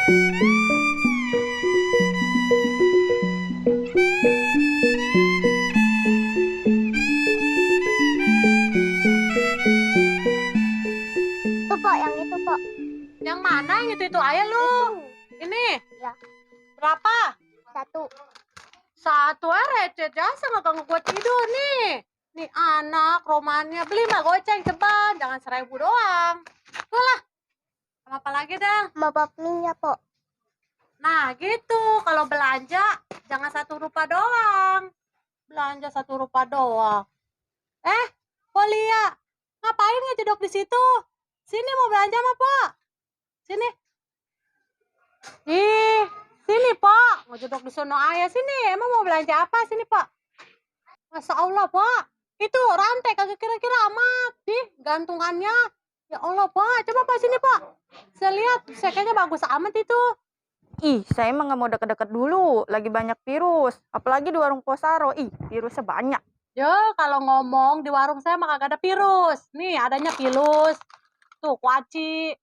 Tuh, Pok, yang itu, Pok. Yang mana yang itu ayah lu? Ini Ya, berapa? 1. Satu receh jasa nggak ganggu gua tidur nih. Nih anak romannya beli mah goceng ceban, jangan 1.000 doang. Tuh lah. Sama apa lagi dah? Sama bakminya, Pok. Nah gitu, kalau belanja jangan 1 rupiah doang. Belanja 1 rupiah doang. Polia, ngapain ngejedok di situ? Sini mau belanja mah, Pak. Sini. Sini, Pak. Ngejedok di sono ayah. Sini, emang mau belanja apa? Sini, Pak. Masya Allah, Pak. Itu rantai kagak kira-kira amat. Nih, gantungannya. Ya Allah, Pak. Coba, Pak, sini, Pak. Saya lihat, kayaknya bagus amat itu. Ih, saya emang nggak mau deket-deket dulu. Lagi banyak virus. Apalagi di warung Posaro. Ih, virusnya banyak. Ya, kalau ngomong di warung saya mah kagak ada virus. Nih, adanya pilus. Tuh, kuaci.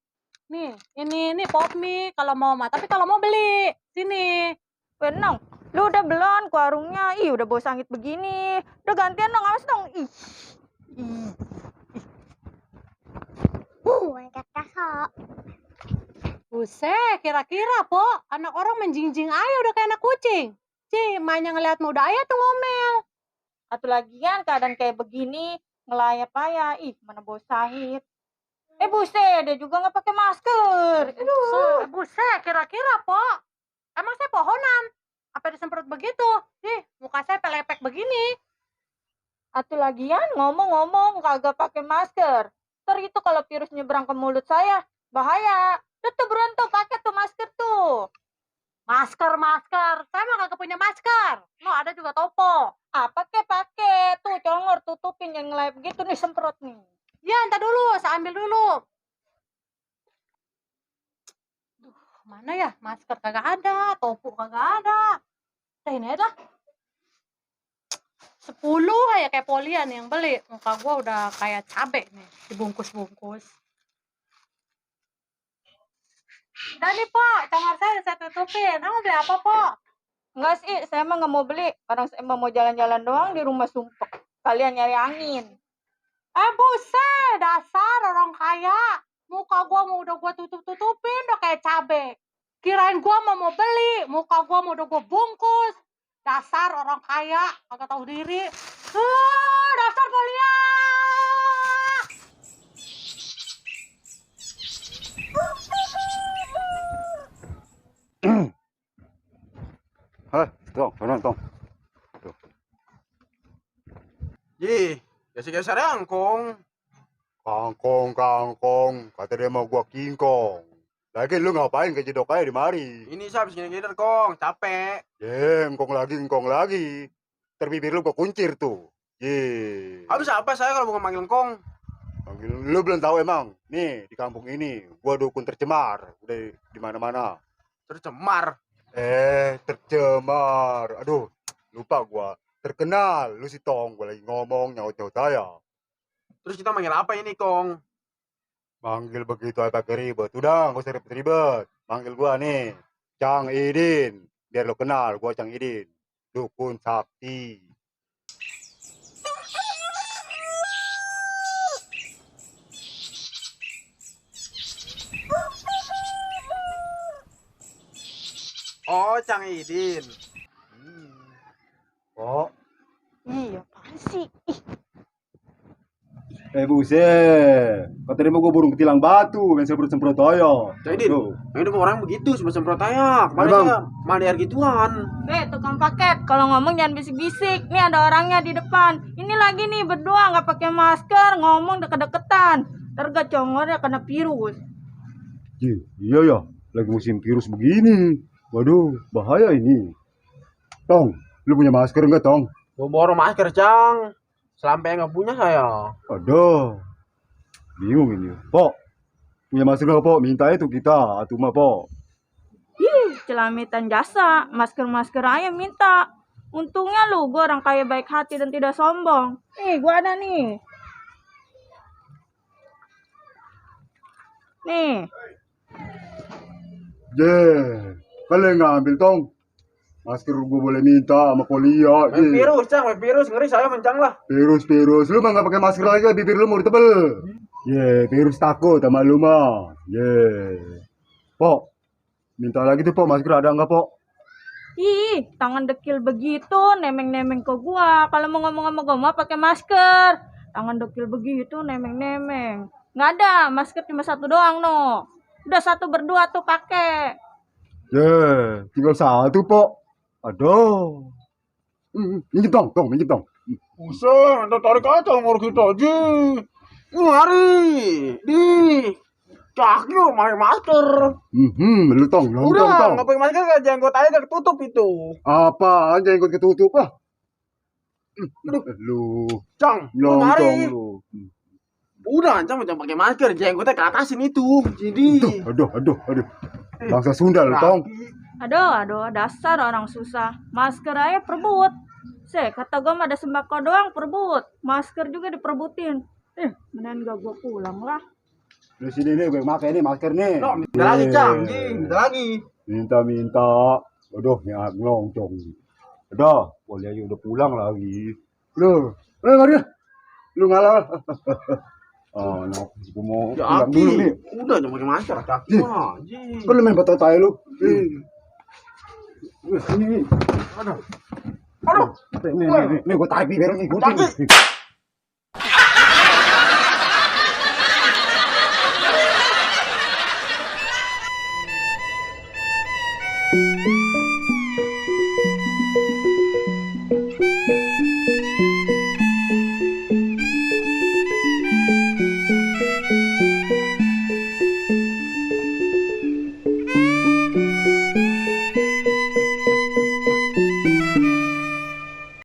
Nih, ini pop mie kalau mau mah. Tapi kalau mau beli, sini. Benang, lu udah belum ke warungnya? Ih, udah bau sangit begini. Udah gantian dong, awas dong. Ih. Angkat kakak. Buset, kira-kira, Pok. Anak orang menjingjing aja udah kayak anak kucing. Mainnya ngeliat muda aja tuh ngomel. Atau lagian keadaan kayak begini, ngelayap aja. Ih, mana bau sangit. Buset, dia juga nggak pakai masker. Aduh. Buset, kira-kira, Pok. Emang saya pohonan? Apa disemprot begitu? Muka saya pelepek begini. Atau lagian ngomong-ngomong kagak pakai masker. Ntar itu kalau virus nyebrang ke mulut saya, bahaya. Tuh buruan tuh pakai tuh masker tuh. Masker. Saya mah kagak punya masker. No, ada juga topo. Apa kek pakai? Tuh congor tutupin yang ngelayap gitu nih semprot nih. Ya, entar dulu, saya ambil dulu. Duh, mana ya? Masker kagak ada, topo kagak ada. Ini aja dah. 10 kayak Polian yang beli. Muka gua udah kayak cabe nih, dibungkus-bungkus. Dan nih, Pok, kamar saya tutupin. Kamu beli apa, Pok? Enggak sih, saya emang nggak mau beli. Orang saya emang mau jalan-jalan doang di rumah sumpek. Kalian nyari angin. Buset, dasar orang kaya. Muka gua mau udah gua tutupin udah kayak cabe. Kirain gua mau beli, muka gua mau udah gua bungkus. Dasar orang kaya, kagak tahu diri. Dasar Polia. Tong, tong. Tuh. Geser-geser angkong. Kangkong. Kata dia mau gua kingkong. Lagi lu ngapain kejedok aja di mari? Ini saya habis ngider kong, capek. Engkong lagi. Terbibir lu gua kuncir tuh. Habis apa saya kalau mau manggil kong? Lu belum tahu emang. Nih, di kampung ini gua dukun tercemar. Udah di mana-mana. Tercemar. Tercemar. Aduh, lupa gua. Terkenal. Lu si Tong, gua lagi ngomong nyaut-nyaut saya. Terus kita manggil apa ini kong? Manggil begitu apa ribet. Udah, gak usah ribet-ribet. Manggil gua nih, Cang Idin. Biar lo kenal, gua Cang Idin. Dukun sakti. Oh, Cang Idin. Kok? Iya, apaan sih? Buset. Katanya mau gua burung ketilang batu. Main semprot-semprot aja. Cang Idin, itu orang begitu, semprot ayak. Kemarin Bang. saya mandi air gituan. Tukang paket, kalau ngomong jangan bisik-bisik. Nih ada orangnya di depan. Ini lagi nih berdua nggak pakai masker, ngomong deket-deketan. Ntar gak congornya kena virus. Iya ya, lagi musim virus begini. Waduh, bahaya ini. Tong, lu punya masker enggak, Tong? Gua borong masker, Cang. Sampai nggak punya saya. Aduh, bingung ini. Pok, punya masker nggak, Pok? Minta itu kita, atuh mah, Pok. Celamitan jasa, masker-masker aja minta. Untungnya lu, gue orang kaya baik hati dan tidak sombong. Nih, gue ada nih. Nih. Kalian ngambil tong. Masker gue boleh minta sama Polia. Main virus, Cang, main virus. Ngeri saya mencang lah. Virus. Lu mah nggak pakai masker aja, bibir lu mau ditebel. Virus takut sama lu mah. Pok, minta lagi tuh Pok, masker ada nggak Pok? Ih, tangan dekil begitu, nemeng-nemeng ke gua. Kalau mau ngomong sama gua mah pakai masker. Tangan dekil begitu, nemeng-nemeng. Nggak ada, masker cuma satu doang, no. Udah satu berdua tuh pakai. Tinggal satu Pok. Aduh. Minjem dong. Buset, anda tarik aja umur kita, Ji. Mari. Kaki lu pakai masker. Lu tong. Udah, nggak pakai masker kan jenggot aja gak ketutup itu. Apa aja yang ketutup ah? Lu. Cang, Lontong mari. lu. Udah, Cang jangan pakai masker, jenggotnya ke atasin itu. Jadi. Aduh. Bangsa Sunda lu tong. Aduh, dasar orang susah. Masker aja perebut. Kata gua mah ada sembako doang perebut. Masker juga diperebutin. Mendingan gak gua pulang lah. Lu sini nih, gue pakai nih masker nih. No, minta lagi, Cang. Minta lagi. Minta. Aduh, yang ngelongcong. Udah, boleh aja udah pulang lagi. Mari. Lu ngalah. Gue mau pulang dulu nih. Udah jangan pakai masker, kaki mah. Kau lu main batu tai lu. Ini. Aduh. Nih, gue tarik bibir nih, ikutin.